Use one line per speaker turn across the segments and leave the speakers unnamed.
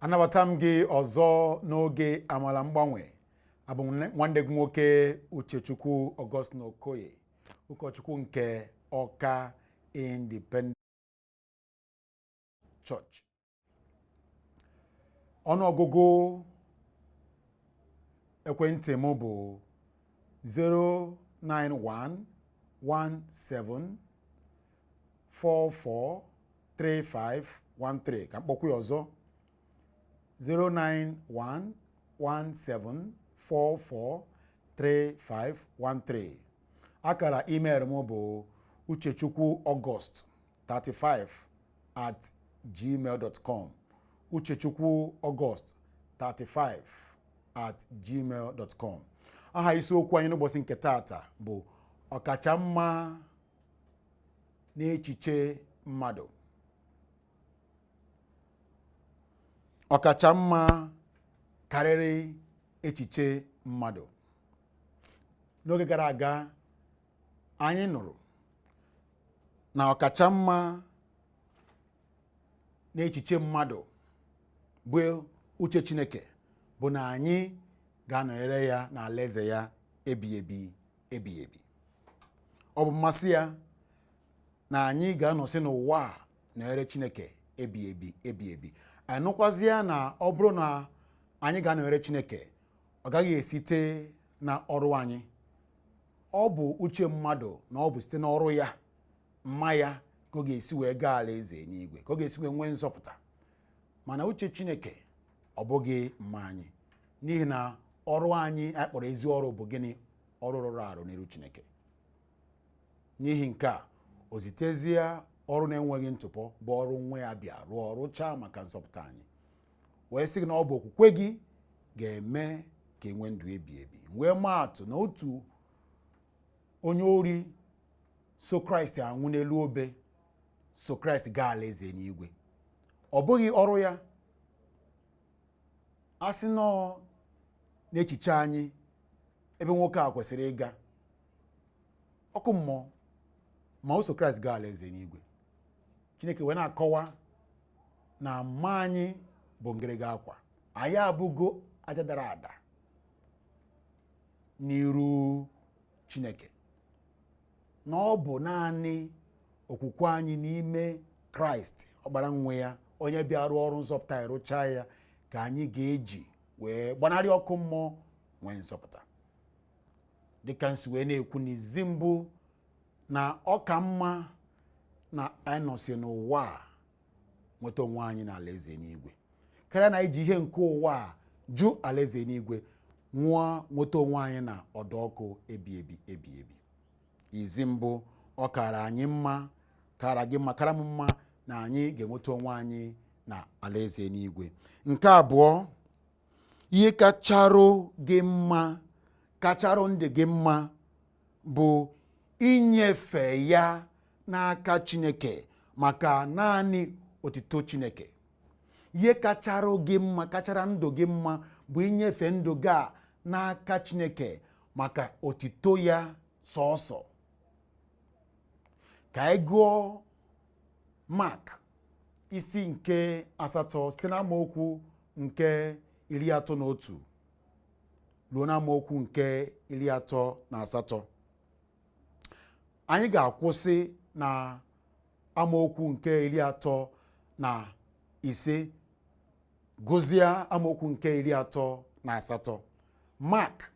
Anabata m gị ọzọ n'oge Amala Mgbanwe. Abụ m nwanne gị nwoke Uchechukwu Augustine Okoye, ụkọchukwu nke Ọka Independent Church. Ọnụọgụgụ ekwentị m bụ 09117443513. Ka m kpọkwa ya ọzọ, 09117443513. Akara email m bụ uchechukwuaugust35@gmail.com, uchechukwuaugust35@gmail.com. Aha isiokwu anyị n'ụbọchị nke taata bụ ọkachamma n'echiche mmadụ. Ọkachamma karịrị echiche mmadụ. N'oge gara aga, anyị nụrụ na ọkachamma n'echiche mmadụ bụ uche Chineke bụ na anyị ga-anọnyere ya n'alaeze ya ebighị ebi ebighị ebi. Ọ bụ mmasị ya na anyị ga-anọsị n'ụwa a nọnyere Chineke ebighị ebi ebighị ebi. Anyị nụkwazịa na ọ bụrụ na anyị ga-anọnyere Chineke, ọ gaghị esite na ọrụ anyị. Ọ bụ uche mmadụ na ọ bụ site n'ọrụ ya, mma ya, ka ọ ga-esi wee gaa alaeze n'igwe, ka ọ ga-esi wee nwee nzọpụta. Mana uche Chineke ọ bụghị mma anyị, n'ihi na ọrụ anyị anyị kpọrọ ezi ọrụ bụ gịnị? Ọrụ rụrụ arụ n'iru Chineke. N'ihi nke a, o zitezie ọrụ na-enweghị ntụpọ, bụ ọrụ nwa ya bịa rụọ, rụchaa maka nzọpụta anyị, wee sị gị na ọ bụ okwukwe gị ga-eme ka ị nwee ndụ ebi ebi. Wee maa atụ na otu onye ori so Kraịst anwụ n'elu obe so Kraịst gaa alaeze n'igwe. Ọ bụghị ọrụ ya. A sị nọọ n'echiche anyị ebe nwoke a kwesịrị ịga ọkụ mmụọ, ma o so Kraịst gaa alaeze n'igwe. Chineke wee na-akọwa na mma anyị bụ ngịrịga akwa, anyị abụgo aja dara ada n'iru Chineke, na ọ bụ naanị okwukwe anyị n'ime Kraịst, ọkpara nwa ya, onye bịa rụọ ọrụ nzọpụta anyị, rụchaa ya, ka anyị ga-eji wee gbanarị ọkụ mmụọ, nwee nzọpụta. Dịka m si wee na-ekwu n'izi mbụ, na ọ ka mma na anyị nọsi n'ụwa a nweta onwe anyị n'alaeze n'igwe, karịa na anyị ji ihe nke ụwa a jụ alaeze n'igwe, nwụọ, nweta onwe anyị na ọdọ ọkụ ebi ebi ebi ebi. Izi mbụ, ọ kara anyị mma, kara gị mma, kara m mma na anyị ga-enweta onwe anyị na alaeze n'igwe. Nke abụọ, ihe kacharụ gị mma, kacharụ ndụ gị mma, bụ inyefe ya n'aka Chineke maka naanị otito Chineke. Ihe kacharụ gị mma, kachara ndụ gị mma, bụ inyefe ndụ gị a n'aka Chineke maka otito ya sọọsọ. Ka anyị gụọ Mak isi nke 8 site n'amaokwu nke 31 ruo n'amaokwu nke 38. Anyị ga-akwụsị na amaokwu nke 35, gụzie amaokwu nke 38. Mark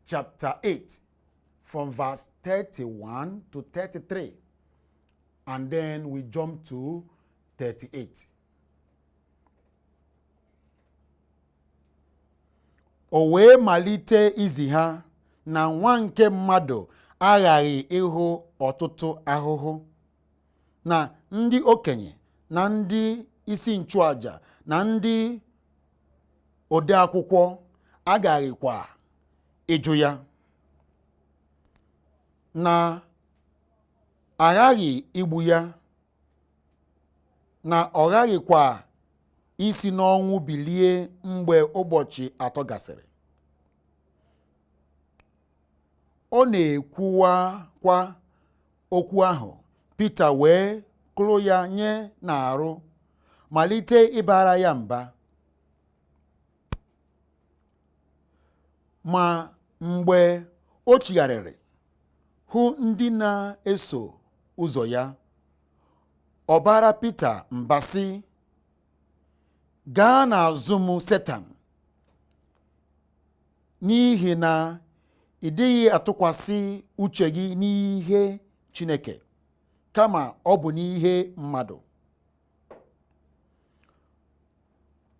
chapter 8 from verse 31 to 33, and then we jump to 38. O wee malite izi ha na nwa nke mmadụ aghaghị ịhụ ọtụtụ ahụhụ, na ndị okenye na ndị isi nchụaja na ndị ode akwụkwọ agaghịkwa ịjụ ya, na aghaghị igbu ya, na ọ ghaghịkwa isi n'ọnwụ bilie mgbe ụbọchị 3 gasịrị. Ọ na-ekwuwakwa okwu ahụ, Pita wee kụrụ ya nye n'arụ, malite ịbara ya mba. Ma mgbe o chigharịrị hụ ndị na-eso ụzọ ya, ọ baara Pita mba sị, gaa n'azụ m, Setan, n'ihi na ị dịghị atụkwasị uche gị n'ihe Chineke, kama ọ bụ n'ihe mmadụ.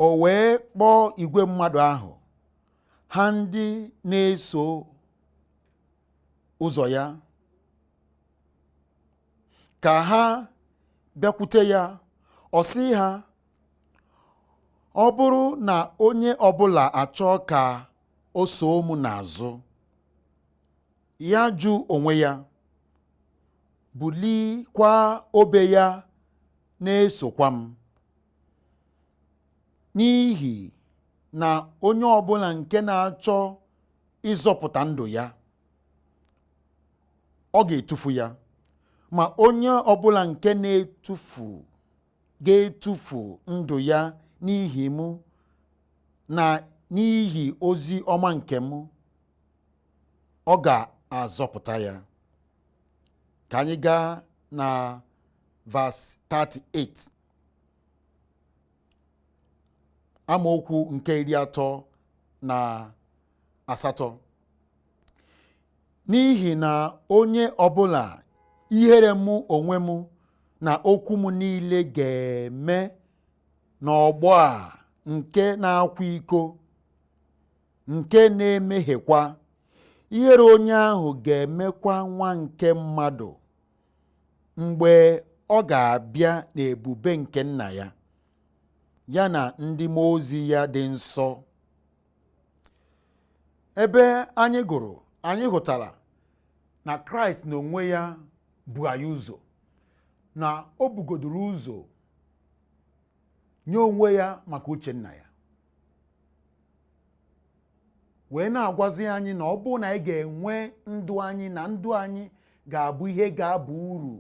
O wee kpọọ igwe mmadụ ahụ, ha ndị na-eso ụzọ ya, ka ha bịakwute ya. Ọ sị ha, ọ bụrụ na onye ọbụla achọọ ka o soo m n'azụ, ya jụ onwe ya, bulikwa obe ya, na-esokwa m. N'ihi na onye ọbụla nke na-achọ ịzọpụta ndụ ya, ọ ga-etufu ya, ma onye ọbụla nke ga-etufu ndụ ya n'ihi mụ na n'ihi ozi ọma nke m, ọ ga-azọpụta ya. Ka anyị gaa na vas 38, amaokwu nke 38. N'ihi na onye ọbụla ihere mụ onwe m na okwu m niile ga-eme n'ọgbọ a nke na-akwa iko, nke na-emehiekwa, ihere onye ahụ ga-emekwa nwa nke mmadụ mgbe ọ ga-abịa n'ebube nke nna ya, ya na ndị mmụọ ozi ya dị nsọ. Ebe anyị gụrụ, anyị hụtara na Kraịst n'onwe ya bu anyị ụzọ, na o bugodoro ụzọ nye onwe ya maka uche nna ya, wee na-agwazi anyị na ọ bụrụ na anyị ga-enwe ndụ anyị, na ndụ anyị ga-abụ ihe ga-aba uru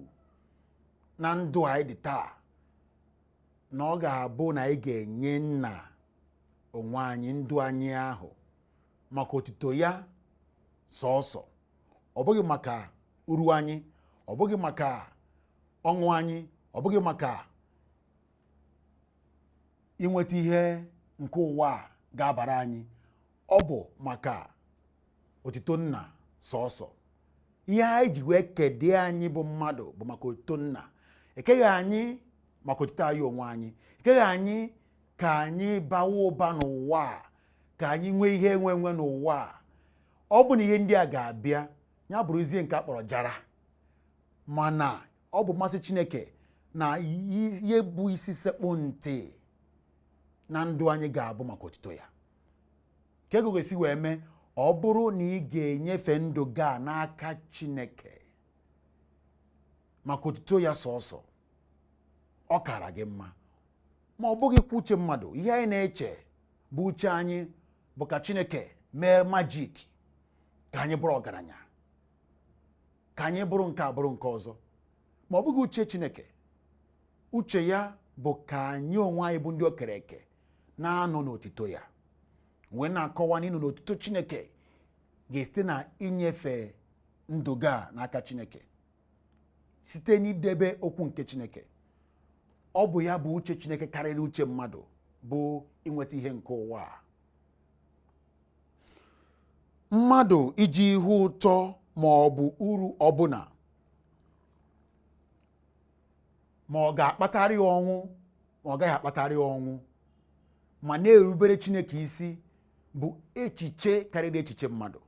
na ndụ anyị dị taa, na ọ ga-abụ na anyị ga-enye nna onwe anyị ndụ anyị ahụ maka otito ya sọọsọ. Ọ bụghị maka uru anyị, ọ bụghị maka ọṅụ anyị, ọ bụghị maka inweta ihe nke ụwa a ga-abara anyị, ọ bụ maka otito nna sọọsọ. Ihe anyị ji wee kedie anyị bụ mmadụ bụ maka otito nna. Ekeghị anyị maka otito anyị onwe anyị, ekeghị anyị ka anyị bawa ụba n'ụwa a, ka anyị nwee ihe enwe enwe n'ụwa a. Ọ bụ na ihe ndị a ga-abịa, ya bụrụzie nke a kpọrọ jara, mana ọ bụ mmasị Chineke na ihe bụ isi sekpụ ntị na ndụ anyị ga-abụ maka otito ya. Ka ego ga-esi wee mee, ọ bụrụ na ị ga-enyefe ndụ gị a n'aka Chineke maka otito ya sọọsọ, ọ kara gị mma. Ma ọ bụghị kwa uche mmadụ. Ihe anyị na-eche bụ uche anyị bụ ka Chineke mee majik ka anyị bụrụ ọgaranya, ka anyị bụrụ nke a bụrụ nke ọzọ. Ma ọ bụghị uche Chineke. Uche ya bụ ka anyị onwe anyị bụ ndị o kere eke na-anọ n'otito ya. Wee na-akọwa na ịnọ n'otito Chineke ga-esite na inyefe ndụ gị a n'aka Chineke site n'idebe okwu nke Chineke. Ọ bụ ya bụ uche Chineke karịrị uche mmadụ, bụ inweta ihe nke ụwa a. Mmadụ iji ihe ụtọ ma ọ bụ uru ọbụla, ma ọ ga-akpatara ya ọnwụ ma ọ gaghị akpatara ya ọnwụ, ma na-erubere Chineke isi bụ echiche karịrị echiche mmadụ.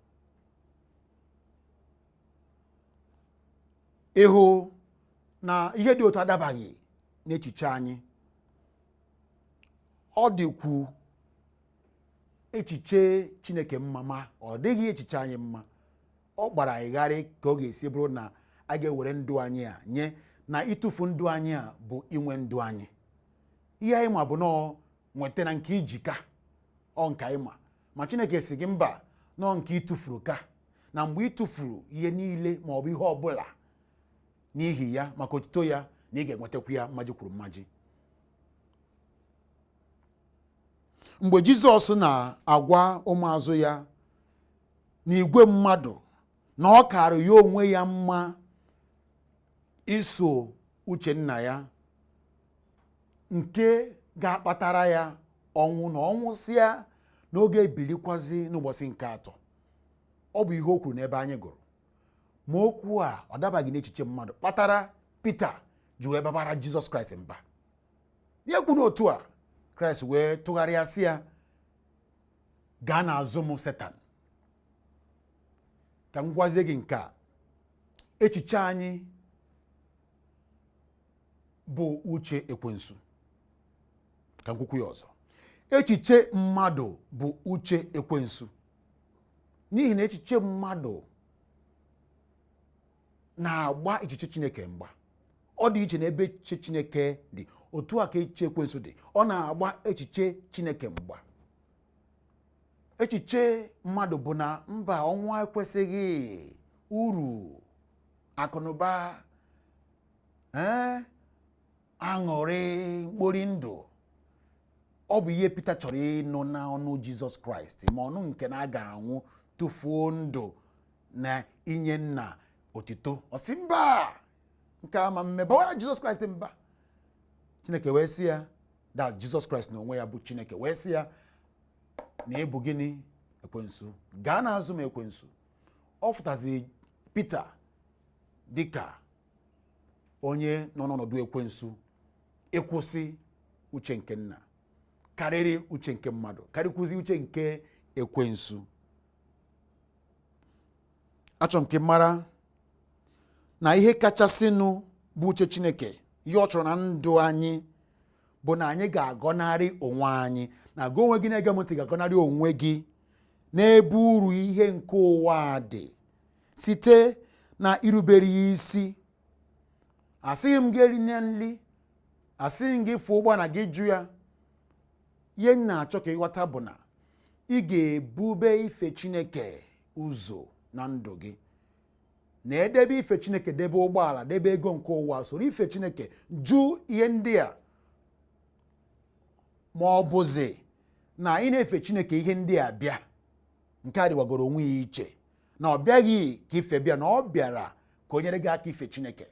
Ịhụ na ihe dị otu adabaghị n'echiche anyị, ọ dịkwu echiche Chineke mma, ma ọ dịghị echiche anyị mma. Ọ gbara anyị gharị ka ọ ga-esi bụrụ na a ga-ewere ndụ anyị a nye, na ịtụfu ndụ anyị a bụ inwe ndụ anyị. Ihe anyị ma bụ nọọ nweta na nke iji ka ọ nke anyị ma, ma Chineke sị gị mba, nọọ nke ịtụfuru ka, na mgbe ị tụfuru ihe niile ma ọ bụ ihe ọbụla n'ihi ya maka otito ya, na ị ga-enwetakwu ya mmaji kwuru mmaji. Mgbe Jizọs na-agwa ụmụazụ ya N'igwe mmadụ na ọ kaara ya onwe ya mma iso uche nna ya nke ga-akpatara ya ọnwụ, na ọnwụ sịa n'oge ebilikwazi n'ụbọchị nke atọ. Ọ bụ ihe o kwuru n'ebe anyị gụrụ. Ma okwu a ọ dabaghị n'echiche mmadụ, kpatara Pita ji wee babara Jizọs Kraịst mba. Ya ekwu n'otu a, Kraịst wee tụgharịa sị ya, gaa n'azụ m, Setan. Ka m gwazie gị nke a, echiche anyị bụ uche ekwensu. Ka m kwukwu ya ọzọ, echiche mmadụ bụ uche ekwensu, n'ihi na echiche mmadụ na-agba echiche Chineke mgba. Ọ dị iche n'ebe echiche Chineke dị. Otu a ka echiche ekwensu dị, ọ na-agba echiche Chineke mgba. Echiche mmadụ bụ na mba, ọnwụ ekwesịghị, uru akụnụba, ee, aṅụrị, mkpori ndụ. Ọ bụ ihe Pita chọrọ ịnụ n'ọnụ Jizọs Kraịst, ma ọnụ nke na a ga-anwụ tụfuo ndụ na inye nna otito. Ọ sị mba, nke ama mme, bawara Jizọs Kraịst mba. Chineke wee sị ya da, Jizọs Kraịst na onwe ya bụ Chineke wee sị ya na ịbụ gịnị? Ekwensu. Gaa n'azụ m, ekwensu. Ọ fụtaziri Pita dịka onye nọ n'ọnọdụ ekwensu, ịkwụsị uche nke nna karịrị uche nke mmadụ, karịkwụzi uche nke ekwensu. Achọrọ m ka ị mara na ihe kachasịnụ bụ uche Chineke, ihe ọ chọrọ na ndụ anyị bụ na anyị ga-agọnarị onwe anyị, na gị onwe gị na-ege m ntị ga-agọnarị onwe gị n'ebe uru ihe nke ụwa dị site na irubere ya isi. Asịghị m gị erina nri, asịghị m gị fụ ụgbọ na gị jụ ya. Ihe m na-achọ ka ịghọta bụ na ị ga-ebube ife Chineke ụzọ na ndụ gị, na edebe ife Chineke, debe ụgbọala, debe ego nke ụwa, soro ife Chineke, jụ ihe ndị a. Ma ọ bụzi na ị na-efe Chineke, ihe ndị a bịa, nke a dịwagoro onwe ya iche, na ọ bịaghị ka ife bịa, na ọ bịara ka o nyere gị aka ife Chineke.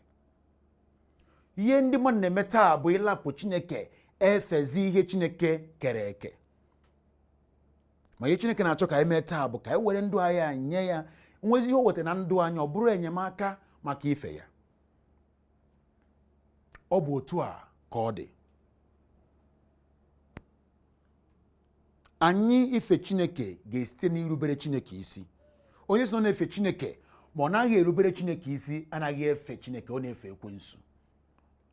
Ihe ndị mmadụ na-eme taa bụ ịlapụ Chineke, efezi ihe Chineke kere eke. Ma ihe Chineke na-achọ ka anyị mee taa bụ ka anyị were ndụ anyị nye ya, nwezi ihe o weta na ndụ anyị, ọ bụrụ enyemaka maka ife ya. Ọ bụ otu a ka ọ dị. Anyị ife Chineke ga-esite n'irubere Chineke isi. Onye sị na ọ na-efe Chineke ma ọ naghị erubere Chineke isi anaghị efe Chineke, ọ na-efe ekwensu.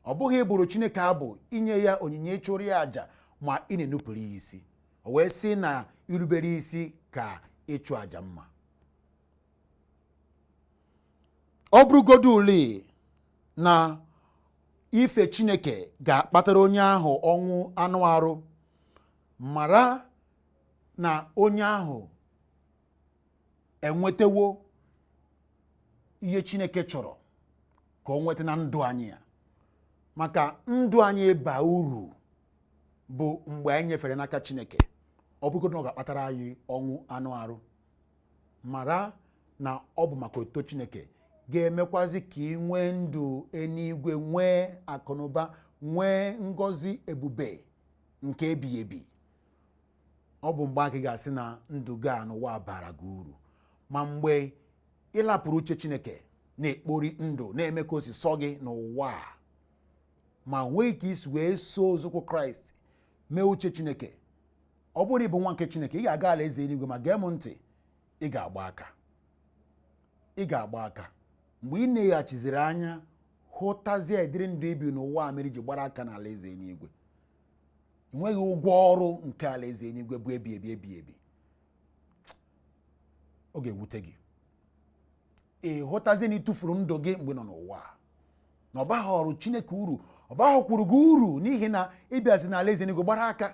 Ọ bụghị ịbụrụ Chineke abụ, inye ya onyinye, ịchụrụ ya àjà, ma ị na-enupụrụ ya isi. O wee sị na irubere isi ka ịchụ àjà mma. Ọ bụrụgodu ule na ife Chineke ga-akpatara onye ahụ ọnwụ anụ arụ, mara na onye ahụ enwetawo ihe Chineke chọrọ ka o nweta na ndụ anyị ya. Maka ndụ anyị ịba uru bụ mgbe anyị nyefere n'aka Chineke, ọ bụrụgodu na ọ ga-akpatara anyị ọnwụ anụ arụ, mara na ọ bụ maka otuto Chineke ga-emekwazi ka ị nwee ndụ eluigwe, nwee akụnụba, nwee ngọzi ebube nke ebighị ebi. Ọ bụ mgbe aka ị ga-asị na ndụ gị a n'ụwa bara gị uru. Ma mgbe ị lapụrụ uche Chineke, na-ekpori ndụ, na-eme ka o si sọ gị n'ụwa a, ma nweghị ka isi wee so nzọụkwụ Kraịst mee uche Chineke, ọ bụrụ na ị bụ nwa nke Chineke, ị ga-aga ala eze eluigwe. Ma gee m ntị, ị ga-agba aka, ị ga-agba aka mgbe ị na-eghachiziri anya hụtazie ịdịrị ndụ ibi n'ụwa a mere iji gbara aka n'ala eze eluigwe. Ị nweghị ụgwọ ọrụ nke ala eze eluigwe bụ ebi ebi ebi ebi. Ọ ga-ewute gị ị hụtazie na ị tụfuru ndụ gị mgbe nọ n'ụwa, na ọ baghị ọrụ Chineke uru, ọ baghịkwuru gị uru, n'ihi na ịbịazi n'ala eze eluigwe gbara aka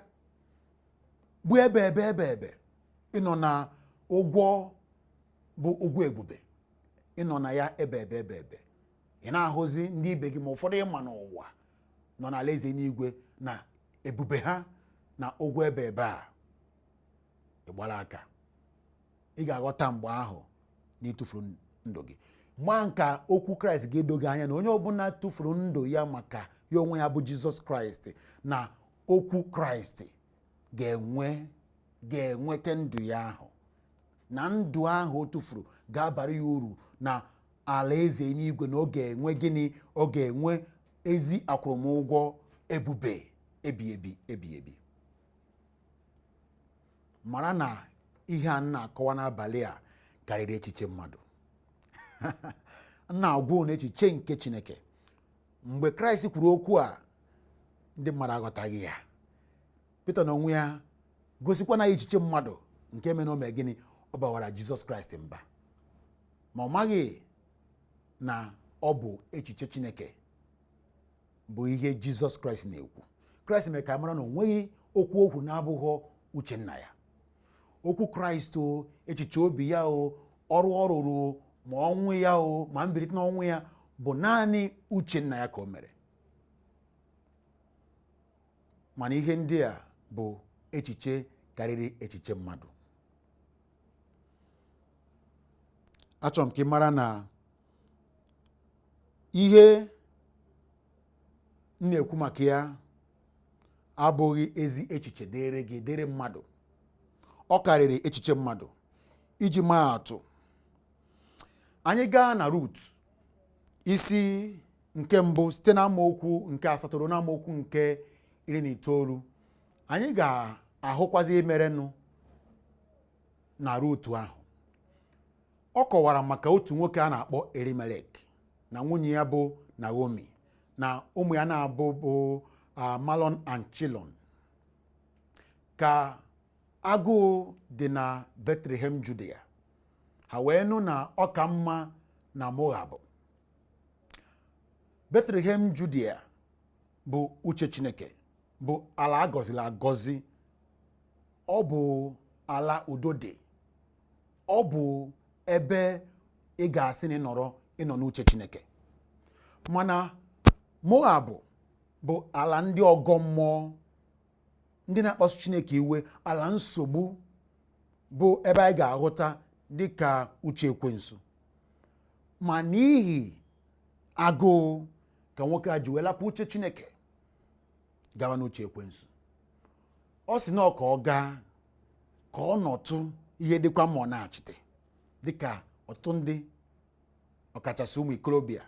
bụ ebe ebe ebe ebe ịnọ na ụgwọ bụ ụgwọ ebube, ịnọ na ya ebe ebe ebe ebe. Ị na-ahụzi ndị ibe gị, ma ụfọdụ ịma n'ụwa nọ n'ala eze n'igwe na ebube ha na ụgwọ ebe ebe a. Ịgbara aka, Ị ga-aghọta mgbe ahụ na ị tụfuru ndụ gị. Mgbe nka okwu Kraịst ga-edo gị anya na onye ọbụla tụfuru ndụ ya maka ya onwe ya bụ Jizọs Kraịst na okwu Kraịst ga-enweta ndụ ya ahụ, na ndụ ahụ o tụfuru ga-abara ya uru na alaeze n'igwe, na ọ ga-enwe gịnị? Ọ ga-enwe ezi akwụrụmụgwọ ebube ebi ebi ebi ebi. Mara na ihe a na-akọwa n'abalị a karịrị echiche mmadụ. Na-agwa unu echiche nke Chineke. Mgbe Kraịst kwuru okwu a, ndị mmadụ aghọtaghị ya. Pita na onwe ya gosikwa na echiche mmadụ nke mere o mee gịnị? Ọ bawara Jizọs Kraịst mba, ma ọ maghị na ọ bụ echiche Chineke bụ ihe Jizọs Kraịst na-ekwu. Kraịst mere ka mara na o nweghị okwu okwu na-abụghị uche nna ya. Okwu Kraịst o, echiche obi ya o, ọrụ ọ rụrụ o, ma ọnwụ ya o, ma mbilite n'ọnwụ ya, bụ naanị uche nna ya ka o mere. Mana ihe ndị a bụ echiche karịrị echiche mmadụ. Achọrọ m ka ị mara na ihe m na-ekwu maka ya abụghị ezi echiche dịrị gị, dịrị mmadụ. Ọ karịrị echiche mmadụ. Iji maa atụ, anyị gaa na Rut isi nke mbụ site n'amaokwu nke 8 ruo n'amaokwu nke 19, anyị ga-ahụkwazi merenụ na Rut ahụ. Ọ kọwara maka otu nwoke a na-akpọ Elimelek na nwunye ya bụ Naomi na ụmụ ya na-abụ bụ Malon and Chilon. Ka agụụ dị na Bethlehem, Judea, ha wee nụ na ọ ka mma na Moab. Bethlehem, Judea bụ uche Chineke, bụ ala agọziri agọzi, ọ bụ ala udo dị, ọ bụ ebe ị ga-asị na ịnọrọ ịnọ n'uche Chineke. Mana Moab bụ ala ndị ọgọ mmụọ, ndị na-akpasu Chineke iwe, ala nsogbu, bụ ebe anyị ga-ahụta dịka uche ekwensu. Ma n'ihi agụụ ka nwoke a ji wee lapụ uche Chineke gawa n'uche ekwensu. Ọ sị na ọ ka ọ gaa ka ọ nọtụ ihe dịkwa ma ọ na-achịte, dịka ọtụtụ ndị ọkachasị ụmụ ikorobịa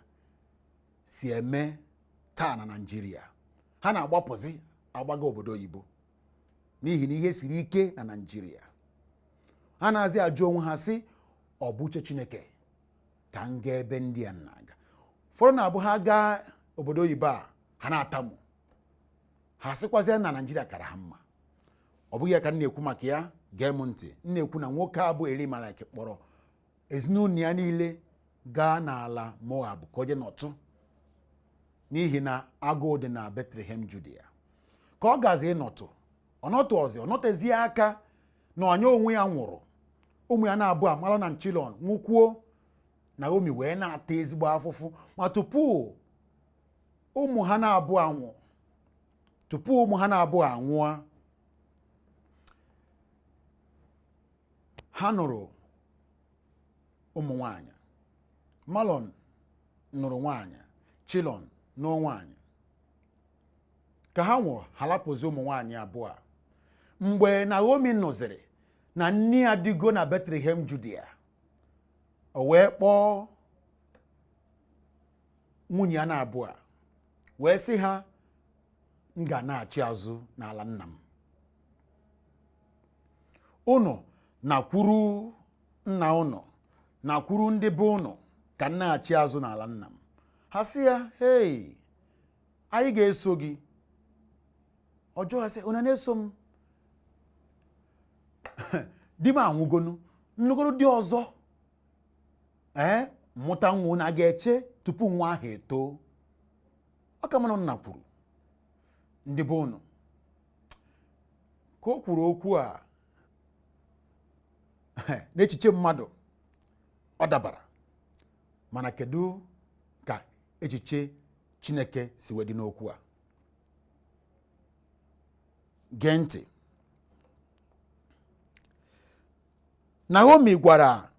si eme taa na Naịjirịa. Ha na-agbapụzi agbaga obodo oyibo n'ihi na ihe siri ike na Naịjirịa. Ha na-azị ajụ onwe ha sị, ọ bụ uche Chineke ka m gaa ebe ndị a na-aga? Ụfọdụ na-abụ ha gaa obodo oyibo a, ha na-atamu, ha sịkwazịa na Naịjirịa kara ha mma. Ọ bụghị ya ka m na-ekwu maka ya, gee m ntị. M na-ekwu na nwoke a bụ Elimelek kpọrọ ezinụlọ ya niile gaa n'ala Moab ka o jee nọtụ, n'ihi na agụụ dị na Bethlehem, Judea. Ka ọ gazi ịnọtụ, ọ nọtụ ọzọ, ọ nọtezie aka na onye onwe ya nwụrụ, ụmụ ya na-abụ Malon na Chilon nwụkwuo. Naomi wee na-ata ezigbo afụfụ. Ma tupu ụmụ ha na-abụ anwụ, tupu ụmụ ha na-abụ anwụọ, ha nụrụ ụmụ nwanyị. Malon nụrụ nwanyị, Chilon nụọ nwanyị. Ka ha nwụrụ, ha lapụzi ụmụ nwanyị abụọ a. Mgbe Naomi nụziri na nne ya dịgo na Bethlehem, Judea, o wee kpọọ nwunye ya na abụọ wee sị ha, m ga na-achị azụ n'ala nna m. Unu nakwuru nna unu, nakwuru ndị be unu, ka m na-achị azụ n'ala nna m. Ha sị ya, hei, anyị ga-eso gị. Ọ jụọ ha sị, unu na-eso m? Di m anwụgonu, nnugoro di ọzọ, ee, mụta nwa, unu a ga-eche tupu nwa ahụ eto? Ọ ka mmanụ nna kwuru ndị be unu. Ka o kwuru okwu a n'echiche mmadụ ọ dabara, mana kedu ka echiche Chineke si wee dị n'okwu a? Gee ntị. Naomi gwara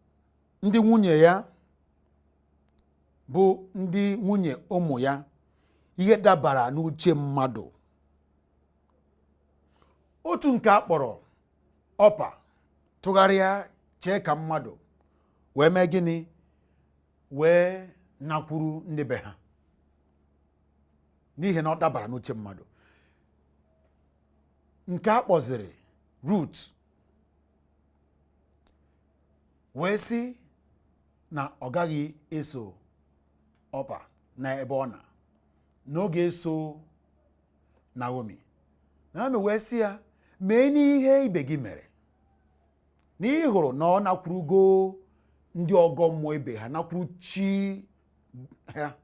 ndị nwunye ya bụ ndị nwunye ụmụ ya ihe dabara n'uche mmadụ. Otu nke a kpọrọ Ọpa tụgharịa chee ka mmadụ wee mee gịnị? Wee nakwuru ndị be ha, n'ihi na ọ dabara n'uche mmadụ. Nke a kpọziri Rut wee sị na ọ gaghị eso Ọpa na ebe ọ na na ọ ga-eso Naomi. Naomi wee sị ya, mee n'ihe ibe gị mere, na ị hụrụ na ọ nakwurugo ndị ọgọ mmụọ ibe ha, nakwuru chi ha,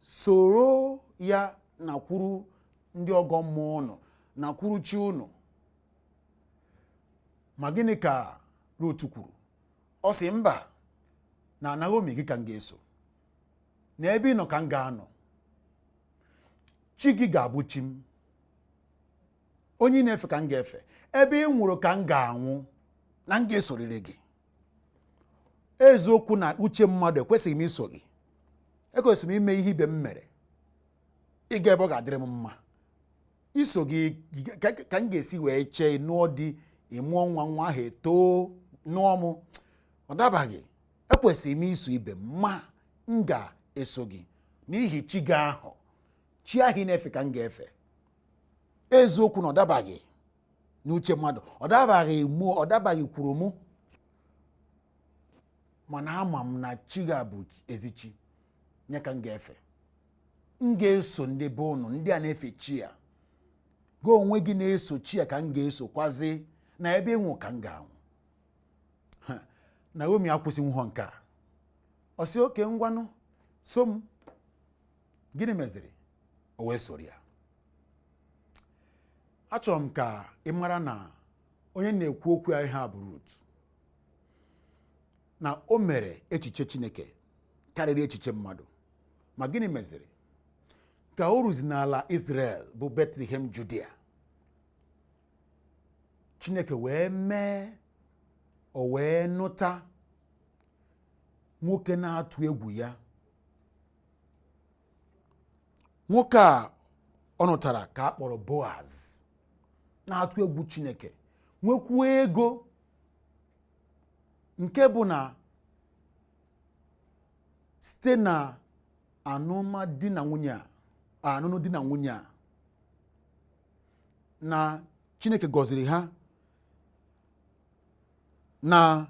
soro ya nakwuru ndị ọgọ mmụọ ụnụ, nakwuru chi ụnụ. Ma gịnị ka Rut kwuru? Ọ sị mba, na Naomi gị ka m ga-eso, na ebe ị nọ ka m ga-anọ, chi gị ga-abụ chi m, onye ị na-efe ka m ga-efe, ebe ị nwụrụ ka m ga-anwụ, na m ga-esorịrị gị. Eziokwu na uche mmadụ ekwesịghị m iso gị, ekwesịrị m ime ihe ibe m mere, ịga ebe ọ ga-adịrị m mma. Iso gị ka m ga-esi wee chee nụọ di, ịmụọ nwa, nwa ahụ etoo nụọ m, ọ dabaghị. Ekwesịrị m iso ibe m, ma m ga-eso gị n'ihi chi gị ahụ, chi ahụ ị na-efe ka m ga-efe. Eziokwu na ọ dabaghị n'uche mmadụ, ọ dabaghị mụ, ọ dabaghị kwuru mụ, mana ama m na chi gị bụ ezi chi, nye ka m ga-efe. M ga-eso ndị be ụnụ, ndị a na-efe chi a, gị onwe gị na-eso chi a ka m ga-esokwazi, na ebe ịnwụ ka m ga-anwụ. Naomi akwụsịnwuho nke a, ọ sị oke ngwanụ so m. Gịnị meziri? O wee soro ya. Achọrọ m ka ị mara na onye na-ekwu okwu ya ihe a bụ Rut, na o mere echiche Chineke karịrị echiche mmadụ. Ma gịnị meziri? Ka o ruzi n'ala Israel bụ Bethlehem, Judea, Chineke wee mee o wee nụta nwoke na-atụ egwu ya. Nwoke a ọ nụtara ka a kpọrọ Boaz, na-atụ egwu Chineke, nwekwuo ego, nke bụ na site na anụmadi na nwunye a, anụnụ di na nwunye a, na Chineke gọziri ha, na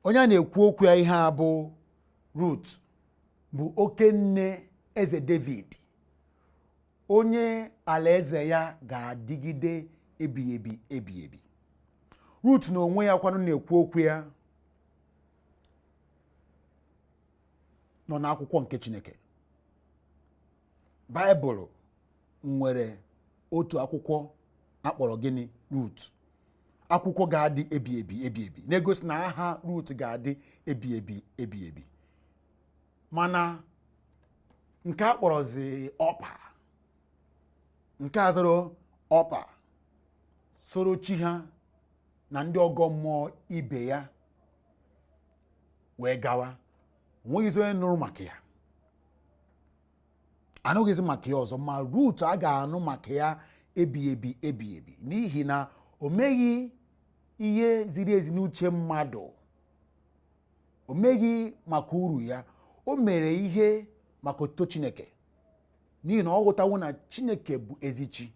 onye a na-ekwu okwu ya ihe a bụ Rut bụ oke nne eze David, onye alaeze ya ga-adịgide ebighị ebi ebighị ebi. Rut na onwe ya kwanụ na-ekwu okwu ya nọ n'akwụkwọ nke Chineke. Baịbụl nwere otu akwụkwọ akpọrọ gịnị? Rut. Akwụkwọ ga-adị ebi ebi ebi ebi, na-egosi na aha Rut ga-adị ebi ebi ebi ebi. Mana nke a kpọrọzi Ọpa, nke a zara Ọpa, soro chi ha na ndị ọgọ mmụọ ibe ya wee gawa. Onweghịzi onye nụrụ maka ya, anụghịzi maka ya ọzọ. Ma Rut a ga-anụ maka ya ebi ebi ebi ebi, n'ihi na o meghị ihe ziri ezi n'uche mmadụ, o meghị maka uru ya, o mere ihe maka otuto Chineke, n'ihi na ọ ghọtawo na Chineke bụ ezi chi.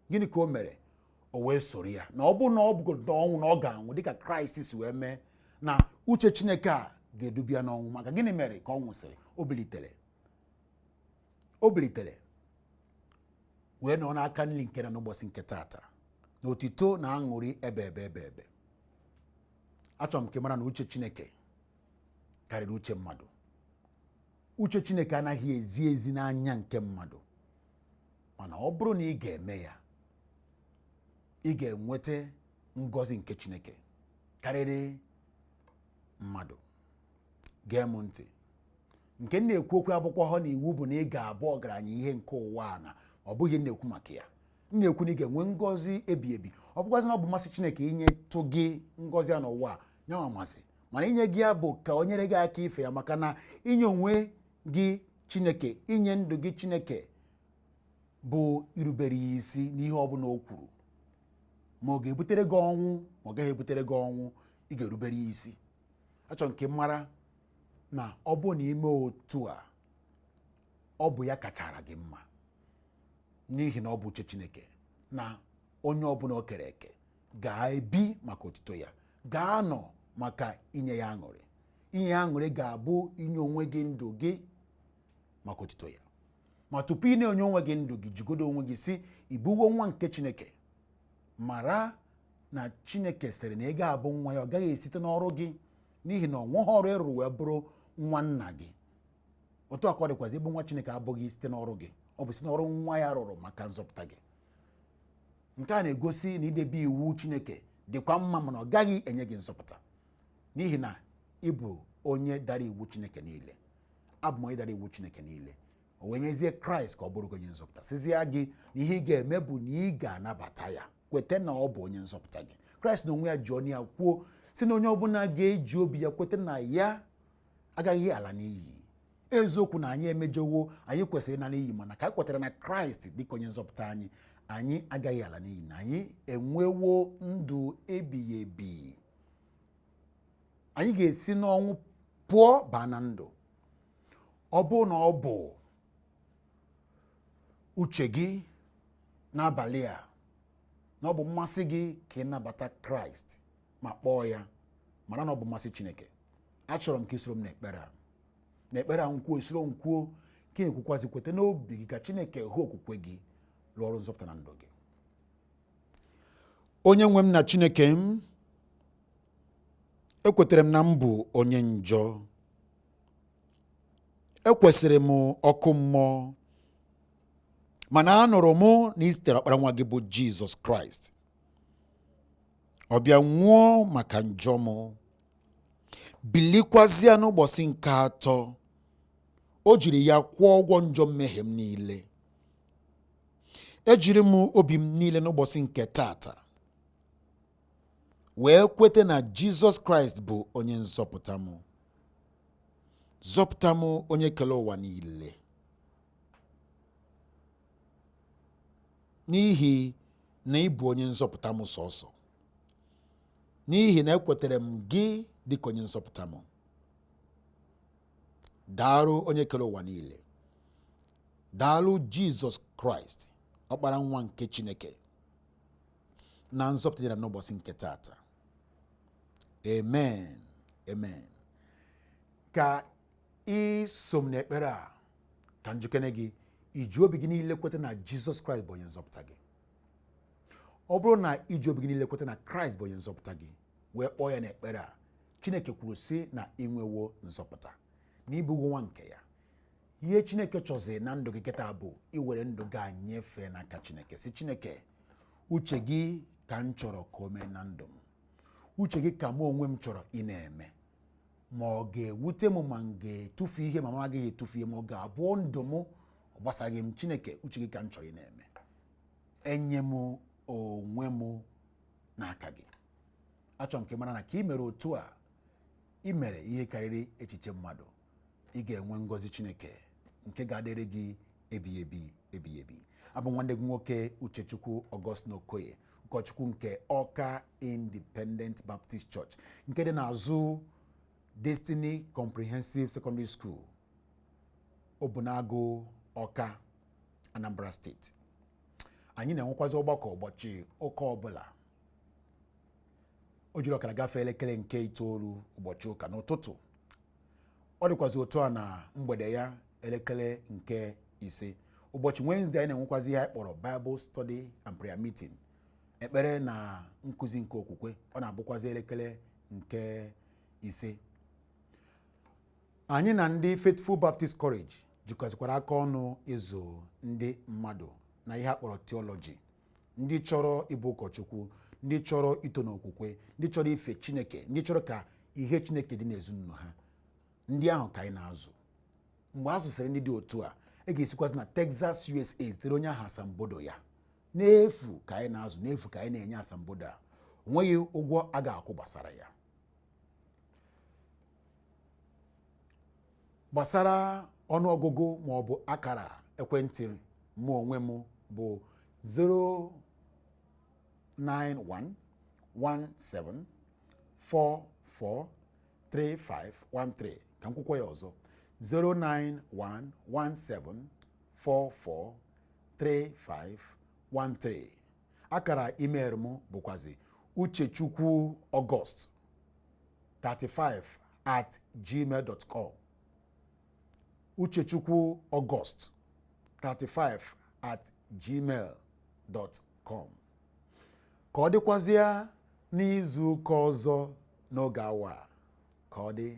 Gịnị ka o mere? O wee soro ya, na ọ bụrụ na ọ bụgodo ọnwụ na ọ ga-anwụ dịka Kraịst si wee mee, na uche Chineke a ga-edubi ya n'ọnwụ. Maka gịnị mere ka ọ nwụsịrị? O bilitere, o bilitere wee nọ n'aka nri nke na n'ụbọchị nke taata, na otito na aṅụrị ebe ebe ebe ebe. Achọrọ m ka ị mara na uche Chineke karịrị uche mmadụ. Uche Chineke anaghị ezi ezi n'anya nke mmadụ, mana ọ bụrụ na ị ga-eme ya, ị ga-enweta ngọzi nke Chineke karịrị mmadụ. Gee m ntị, nke m na-ekwu okwu abụkwa ha na iwu bụ na ị ga-abụ ọgaranya ihe nke ụwa a, na ọ bụghị na-ekwu maka ya. M na-ekwu na ị ga-enwe ngọzi ebi ebi. Ọ bụkwazi na ọ bụ mmasị Chineke inyetụ gị ngọzi a n'ụwa a, nyanwa masị, mana inye gị ya bụ ka o nyere gị aka ife ya, maka na inye onwe gị Chineke, inye ndụ gị Chineke bụ irubere ya isi n'ihe ọbụla o kwuru. Ma ọ ga-ebutere gị ọnwụ ma ọ gaghị ebutere gị ọnwụ, ị ga-erubere ya isi. Achọrọ nke mara na ọ bụ na ime otu a, ọ bụ ya kachara gị mma, n'ihi na ọ bụ uche Chineke na onye ọbụla o kere eke ga-ebi maka otuto ya, ga-anọ maka inye ya aṅụrị. Inye ya aṅụrị ga-abụ inye onwe gị ndụ gị maka otuto ya. Ma tupu ị na-enye onwe gị ndụ gị, jigodo onwe gị si ịbụwo nwa nke Chineke. Mara na Chineke sịrị na ị ga-abụ nwa ya, ọ gaghị esite n'ọrụ gị, n'ihi na ọ nweghị ọrụ ịrụrụ wee bụrụ nwa nna gị. Otu a ka ọ dịkwazị, ịbụ nwa Chineke abụghị site n'ọrụ gị, ọ bụ site n'ọrụ nwa ya rụrụ maka nzọpụta gị. Nke a na-egosi na idebe iwu Chineke dịkwa mma, mana ọ gaghị enye gị nzọpụta, n'ihi na ị bụ onye dara iwu Chineke niile. Abụ m onye dara iwu Chineke niile. O wee nyezie Kraịst ka ọ bụrụ gị onye nzọpụta, sizie gị na ihe ị ga-eme bụ na ị ga-anabata ya, kweta na ọ bụ onye nzọpụta gị. Kraịst na onwe ya ji ọnụ ya kwuo si na onye ọbụla ga-eji obi ya kweta na ya agaghị ala n'iyi. Eziokwu na anyị emejọwo, anyị kwesịrị ịna n'iyi, mana ka anyị kwetara na Kraịst dịka onye nzọpụta anyị, anyị agaghị ala n'iyi, na anyị enwewo ndụ ebighị ebi. Anyị ga-esi n'ọnwụ pụọ baa na ndụ. Ọ bụ na ọ bụ uche gị n'abalị a, na ọ bụ mmasị gị ka ị nabata Kraịst ma kpọọ ya, mara na ọ bụ mmasị Chineke. Achọrọ m ka ị soro m n'ekpere a, n'ekpere a nkwuo, esoro m kwuo, ka ị na-ekwukwazi kweta n'obi gị ka Chineke hụ okwukwe gị, rụọ ọrụ nzọpụta na ndụ gị. Onye nwe m na Chineke m, ekwetara m na m bụ onye njọ, ekwesịrị m ọkụ mmụọ, mana anụrụ m na ị zitere ọkpara nwa gị bụ Jizọs Kraịst, ọ bịa nwụọ maka njọ m, bilikwazịa n'ụbọchị nke atọ, o jiri ya kwụọ ụgwọ njọ mmehie m niile. Ejiri m obi m niile n'ụbọchị nke tata wee kweta na Jizọs Kraịst bụ onye nzọpụta m. Zọpụta m, onye kere ụwa niile, n'ihi na ị bụ onye nzọpụta m sọsọ, n'ihi na ekwetere m gị dịka onye nzọpụta m. Daalụ, onye kere ụwa niile. Daalụ, Jizọs Kraịst, ọkpara nwa nke Chineke, na nzọpụta dị n'ụbọchị nke tata. Amen, amen. Ka ị so m n'ekpere a, ka njikere gị iji obi gị niile kweta na Jizọs Kraịst bụ onye nzọpụta gị. Ọ bụrụ na iji obi gị niile kweta na Kraịst bụ onye nzọpụta gị wee kpọọ ya n'ekpere a, Chineke kwuru sị na ị nwewo nzọpụta, na ịbụghị nwa nke ya. Ihe Chineke chọzi na ndụ gị kịta bụ iwere ndụ gị a nyefee n'aka Chineke, sị Chineke, uche gị ka m chọrọ ka o mee na ndụ m, uche gị ka mụ onwe m chọrọ ị na-eme. Ma ọ ga-ewute m, ma m ga-etufu ihe, ma m agaghị etufu ihe, ma ọ ga-abụ ndụ m, ọ gbasaghị m. Chineke, uche gị ka m chọrọ ị na-eme. Enye m onwe m n'aka gị. Achọrọ m ka ị mara na ka ị mere otu a, ị mere ihe karịrị echiche mmadụ. Ị ga-enwe ngọzi Chineke nke ga-adịrị gị ebighị ebi, ebighị ebi. Abụ nwanne gị nwoke Uchechukwu Augustine Okoye, ụkọchukwu nke Ọka Independent Baptist Church nke dị n'azụ Destiny Comprehensive Secondary School, Obunagu, Ọka, Anambra Steeti. Anyị na-enwekwazi ọgbakọ ụbọchị ụka ọbụla, o jiri ọkara gafee elekere nke itoolu ụbọchị ụka n'ụtụtụ. Ọ dịkwazi otu a na mgbede ya, elekere nke ise. Ụbọchị Wednesday anyị na-enwekwazi ihe anyị kpọrọ Bible Study and Prayer Meeting, ekpere na nkụzi nke okwukwe. Ọ na-abụkwazi elekere nke ise. Anyị na ndị Faithful Baptist College jikọzikwara aka ọnụ ịzụ ndị mmadụ na ihe a kpọrọ theology, ndị chọrọ ịbụ ụkọchukwu, ndị chọrọ ito n'okwukwe, ndị chọrọ ife Chineke, ndị chọrọ ka ihe Chineke dị n'ezinụlọ ha. Ndị ahụ ka anyị na-azụ. Mgbe a zụsịrị ndị dị otu a, e ga-esikwazi na Texas, USA zitere onye ahụ asambodo ya. N'efu ka anyị na-azụ, n'efu ka anyị na-enye asambodo a. O nweghị ụgwọ a ga-akwụ gbasara ya. Gbasara ọnụọgụgụ ma ọ bụ akara ekwentị mụ onwe m bụ 09117443513. Ka m kwukwa ya ọzọ, 09117443513. Akara email m bụkwazi uchechukwuaugust35@gmail.com, uchechukwuaugust35@gmail.com. Ka ọ dịkwazịa n'izu ụka ọzọ n'oge awa a. Ka ọ dị.